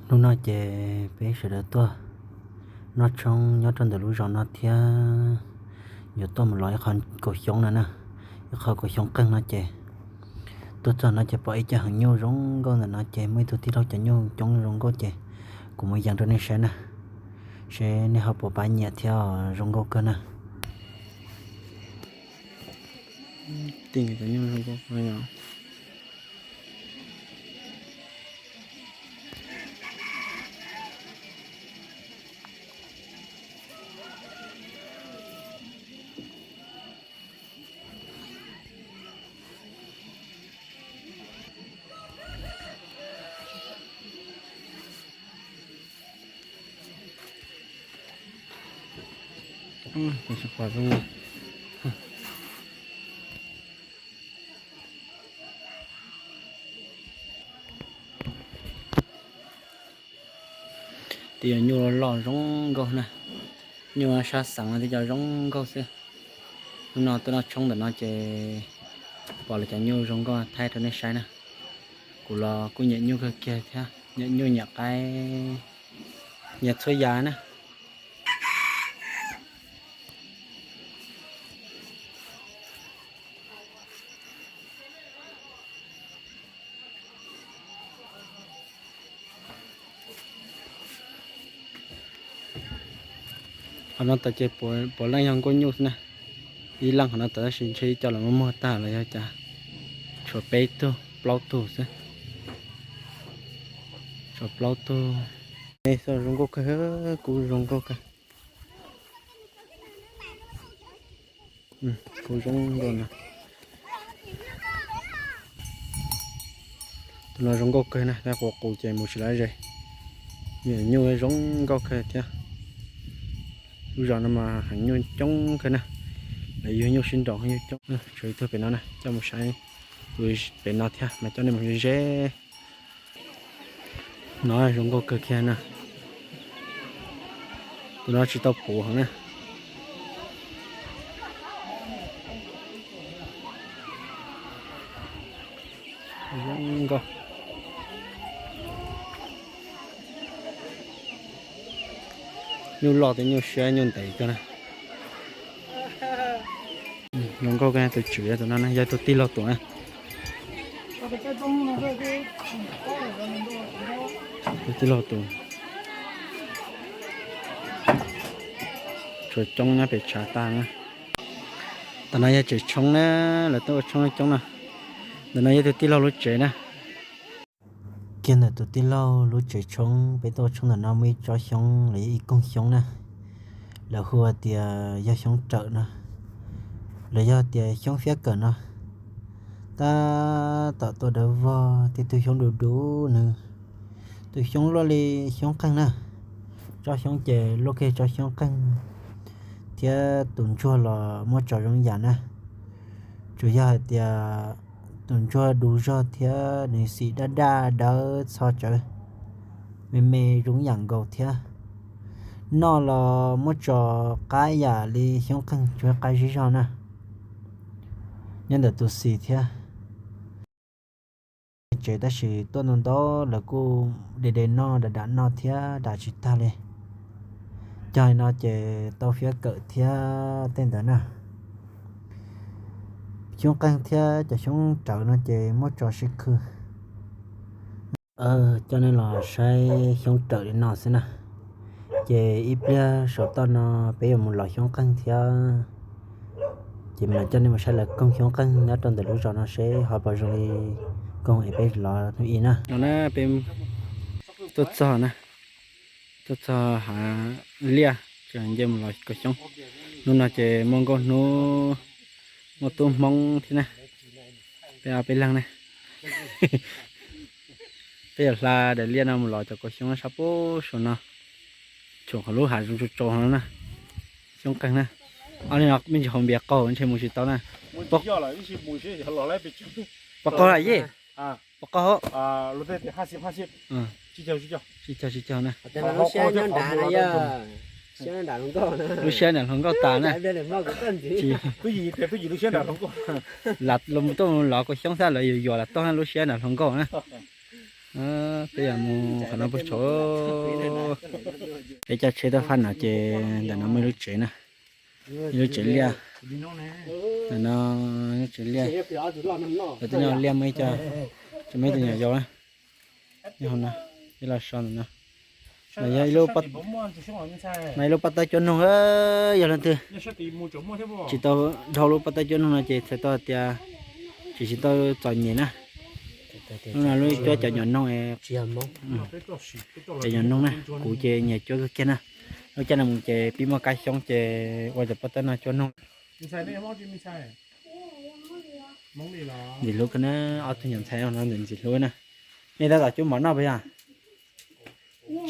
Hnub no ces peb sawv daws tuaj noj tshoob nyob rau ntawm lub zos no thiab yuav tuaj mus los ib qho kaus xyoob no na, ib qho kaus xyoob qeeg no ces tuaj txog no ces pom ib co heev nyuj zoo nkauj ntawm no ces muaj ib tug tij laug cov nyuj coob zoo nkauj ces kuv mus yees rau nej saib na, seb nej ho puas pab nyiam thiab zoo nkauj kawg na. Tej cov nyuj zoo nkauj kawg. Tej nyuj loj loj zoo nkauj na, nyuj sab xeev no tej cov zoo nkauj xwb. Hnub no tuaj noj tshoob ntawm no ces pom lawv cov nyuj zoo nkauj thaij rau nej saib na. Kuv los kuj nyiam nyuj kawg kiag thiab, nyiam nyuj nyiam qaib, nyiam txhua yam na. Qhov no tas ces puav leej yog nkauj nyuj xwb na. Ib leej qhov no tas tab sis ntshe ib co los muag muag tag los yog cas. Tshuav peb tug plaub tug xwb. Tshuav plaub tug. Zoo nkauj kawg, kuj zoo nkauj kawg. Kuj zoo nkauj na. Tus no zoo nkauj kawg na, tab quas qus ces mus tsis lav ze. Nyuj zoo nkauj kawg thiab. Lub zos no mas heev nyuj coob kawg na. Lawv yug nyuj sib nraus nyuj coob. Tshuav ib tug pem no na, coj mus saib tus pem no thiab mas coj nej mus ze. No zoo nkauj kawg kiag na. Tus no tsis tau puv heev na. Zoo nkauj. Nyuj loj thiab nyuj siab nyuj ntev kawg na. Zoo nkauj kawg, tus tswv tus no na yog tus tij laug tus na. Tus tij laug tus. Tshuav coob nyob pem tshav tag na. Ntawm no yog tsev tshoob na, lawv tuaj ua tshoob coob na. Ntawm no yog tus tij laug lub tsev na. Kiag ntawm tus tij laug lub tsev tshoob, peb tuaj ua tshoob ntawm no muaj ib tsob xyoob los yog ib koog xyoob na. Lawv hu hais tias yog xyoob rawm no, los yog tias xyoob fiab kawm no. Tab tom tuaj dawb vog thiab, tus xyoob du du nws, tus xyoob luaj li xyoob qeeg na. Tsob xyoob ces luaj kiag tsob xyoob qeeg thiab tus ntsuag los muab tso zoo yam na. Tsuas yog hais tias tus ntsuag du zog thiab nws xim daj daj dawb txho tsawv, me me zoo yam nkaus thiab. Noj los muab tso qab yam li xyoob qeeg, tsuas qab zib zog na. Nyob ntawm tus xim thiab. Tsev tab sis tuaj ntau ntau, lawv kuj de de noj, dam dam noj thiab dam tsis tag li. Cog li no ces tau fiab kawm thiab tej ntawd na. Xyoob qeeg thiab cov xyoob rawv no ces muab tso sib khw. Coj nej los saib xyoob rawm li no xwb na. Ces ib pliag saum toj no peb yuav mus lov xyoob qeeg thiab. Ces mam coj nej mus saib lawv koog xyoob qeeg nyob rau ntawm lub zos no seb ho puas zoo li koog es peb lov hnub ib na. No na peb tuaj txog na, tuaj txog hav liaj, tseem nce mus lov kaus xyoob. Hnub no ces muaj nkauj hnub, muaj tub Hmoob thiab na. Peb ob peb leeg na. Peb yuav hla daim liaj no mus lov cov kaus xyoob sab pub saum no. Tshuam qhov lub hav zoov tsaus tsaus no na. Xyoob qeeg na. Ob leeg no me ntsis haus npias qaug ntshe mus tsis tau na. Pov qaug lawm yej. Pov qaug. Sib caug sib caug na. Lub siab nram hluas nkauj tas na. Los tuaj lov kaus xyoob xab lawv yuav yuam los tau na, lub siab nram hluas nkauj na. Peb yuav mus qhov no puag thaum, peb coj tsheb tuaj faj no ces ntawm no muaj ib lub tsev na, ib lub tsev liaj, ntawm no lub tsev liaj, lawv tuaj nyob liaj muaj ib co, tsis muaj ib tug nyuam yaus na, nyob hauv no, peb los so ntawm no. No yog ib lub, no ib lub paj tawb cuab noog, yog leej twg tsis tau dhau lub paj tawb cuab noog no ces txhais tau tias tsis, tsis tau txom nyem na. Lub no lub cuab cov nyuam noog, cov nyuam noog na, kuv ces nyiam cuab kawg kiag na. Lub caij no mus ces pib muaj kab xyoob ces ua cov paj tawb no cuab noog. Ntxim hlub kawg na, ob tug nyuam ntxhais no ntxim hlub na. Nej tab tom cuab mov noj puas yog?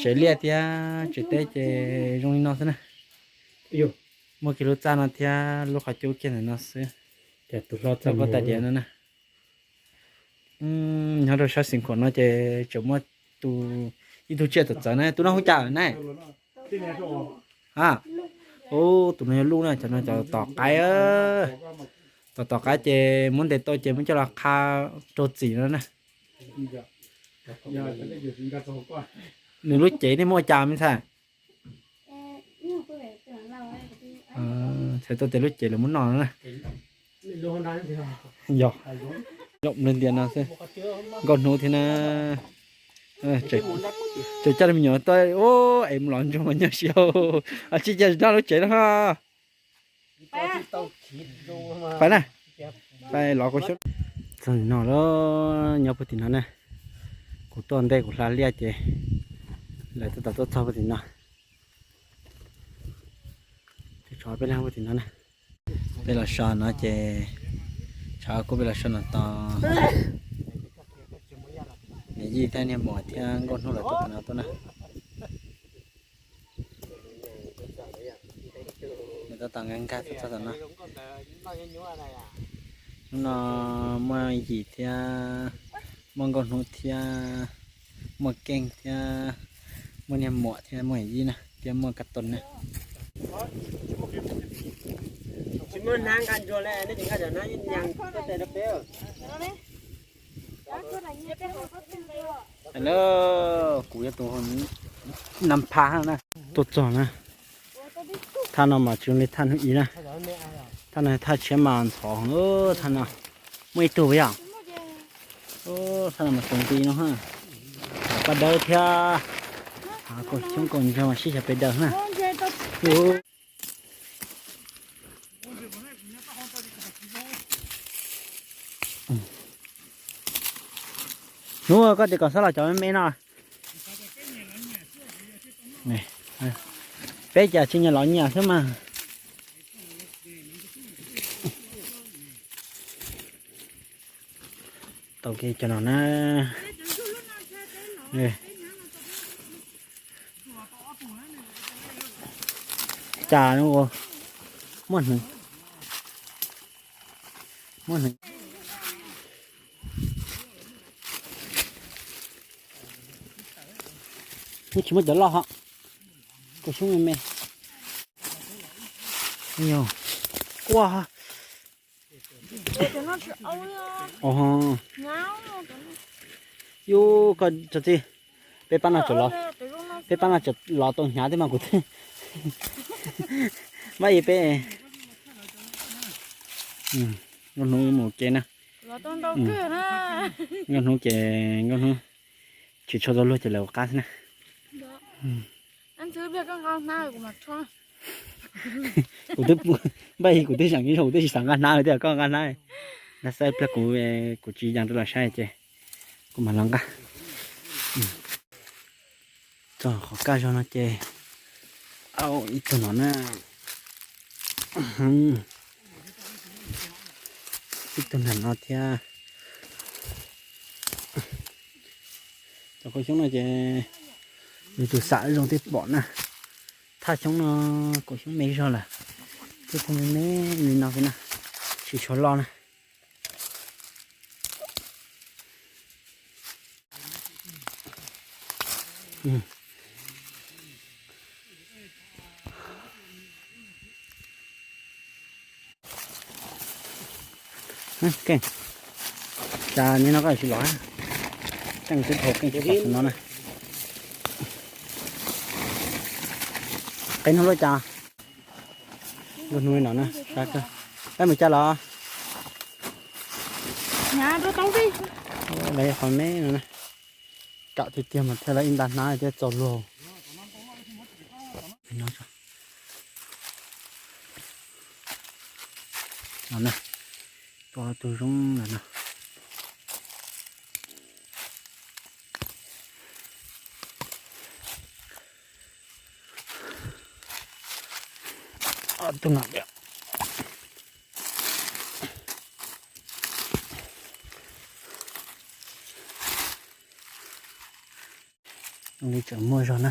Tsev liaj thiab tsev teb ces zoo li no xwb na. Muaj kiag lub txaj no thiab lub qhov cub kiag ntawm no xwb. Tus hlob txaj pov tais diav no na. Nyob rau sab Xeev Khuam no ces tseem muaj tus, ib tug tsiaj txawv txawv na, tus no hu cas na? A, tus no yog Luj na, cov no cov tom qaib, tom tom qaib ces muab ntes tau ces muab coj los qha rau txim no na. Nws lub cev nej muab ua cas me ntxhais? Txhais tau tias lub cev lawv muab noj no na. Yog, yog ntias no xwb. Nkauj hnub thiab na. Tseem coj me nyuam tuaj, es mus lov ntsuag mas nyuaj siab. Tsis cas tsis noj lub tsev no. Pais na, pais lov kua xyoob. Txog no lawm, nyob puag tim no na. Kuv tuaj ntej kuv hla liaj ces lawv tab tom tuaj txog puag tim no. Tsov peb leeg puag tim no na. Peb los so no ces, tsov kuj peb los so no tos. Niam yij thiab niag muam thiab nkauj hnub lawv tuaj tom no tuaj na. Nws tab tom nkag nkag txog tom no. Hnub no muaj yim thiab, muaj nkauj hnub thiab, muaj keej thiab, muaj niag muam thiab muaj yim yij na thiab muaj kab toom na. Hello, kuv yog tus Nam Pha na. Tuaj txog na. Thaj no mas tsis zoo li thaj hnub ib na. Thaj no thaj tshiab mas ntxhov heev, thaj no muaj ib tug puas yog? Thaj no mas txaus nti no ha. Paj dawb thiab, hav kaum xyoob kaum ntsaug mas sib xyaw pes daws na. Hnub koj tias kom xob los cov me me no. Peb cas tsis nyiam los nyiam xwb mas. Tau kiag cov no na. Cas muaj hneev, muaj hneev. Yeej tsis muaj cov loj hos, kua xyoob me me. Ua, yus koj tso txij, peb pab no tseem los, peb pab no tseem los tau hnyav thiab mas kuv twb, maj ib peb, nkauj hnub mus ke na, nkauj hnub ces nkauj hnub tsis tshua tau luag ces lawv ua qab xwb na. Kuv twb, npaj kuv twb zeem ib zaug kuv twb tsis xav nqa hnab tias koj nqa hnab. Nqa xaib pliag kuv, kuv tsis yees rau los saib ces kuv mam los nqa. Txog qhov kaj zog no ces, au, ib tug no na, ib tug nram no thiab. Cov kaum xyoob no ces yus tus xam zoo twb pom na. Thaj xyoob no kaum xyoob me zog lawm, twb pheej me me li no xwb na, tsis tshua loj na. Cas nim no koj tsis los? Keej tib dhau keej tsis tau no na. Qe hnub lub cas? Lub hnub no na, sab kawg. Peb mus cas los? Lawv qhov me no na. Kam tiag tiag mas thiaj lawv ib nta hnab thiaj txaus luag. No na, tua tus zoo na no. Tus no thiab. Li tseem muaj zog na.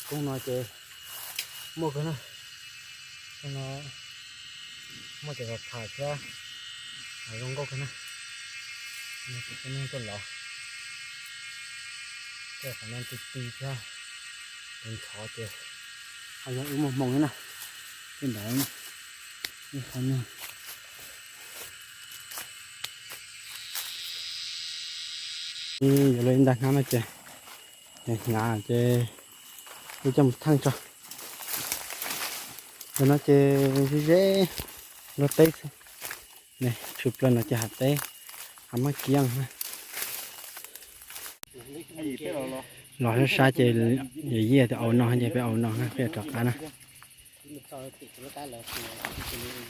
Koob no ces muaj kawg na. Koob no muaj cov pham thiab, zoo nkauj kawg na. Tuaj lov, qhov no ti ti thiab, tus ntxhov ces ho yog wb muaj hmoo na. Tej ntawd, qhov no, yuav luag ib nta hnab no ces hnyav ces wb coj mus theej tso. Ntawm no ces ze ze luag teb xwb. Tshwm plaws no ces hav teb, hav mab kiab na. Los sab sab ces yawm yij tias au no ces peb au no na, peb rov qab na.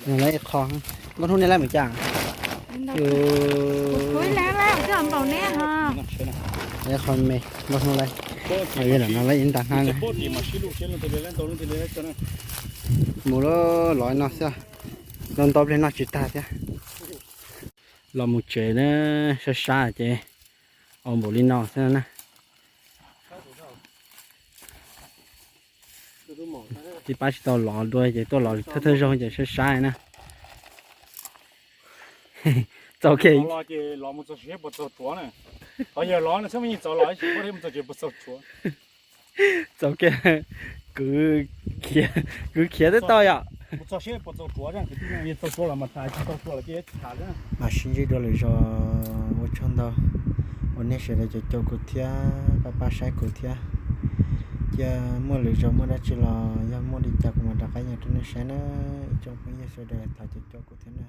Nws lawv ib qho, nkauj hnub nej lawv mus cas? Lawv qho me, nkauj hnub lawv, yog lam no lawv ib nta hnab na. Mus lawm los no xwb, los ntau pliag noj tsis tag thiab. Los mus tsev na, sab sab ces au npaum li no xwb na. Tsis pab tsis tau lov dua ces tuaj lov thawj thawj zaug ces saib saib na. Txaus kiag. Txaus kiag, kwv khiav, kwv khiav twb tau yom. Mas sib ntsib dua lwm zaus, ua tsaug ntau uas nej sawv daws caum caum kuv thiab pab pab saib kuv thiab. Cia muaj lwm zaus muaj dab tsi los yog muaj li cas kuv mam rov qab nyeem rau nej saib na. Ib tsoom phooj ywg sawv daws thov caum caum kuv thiab na.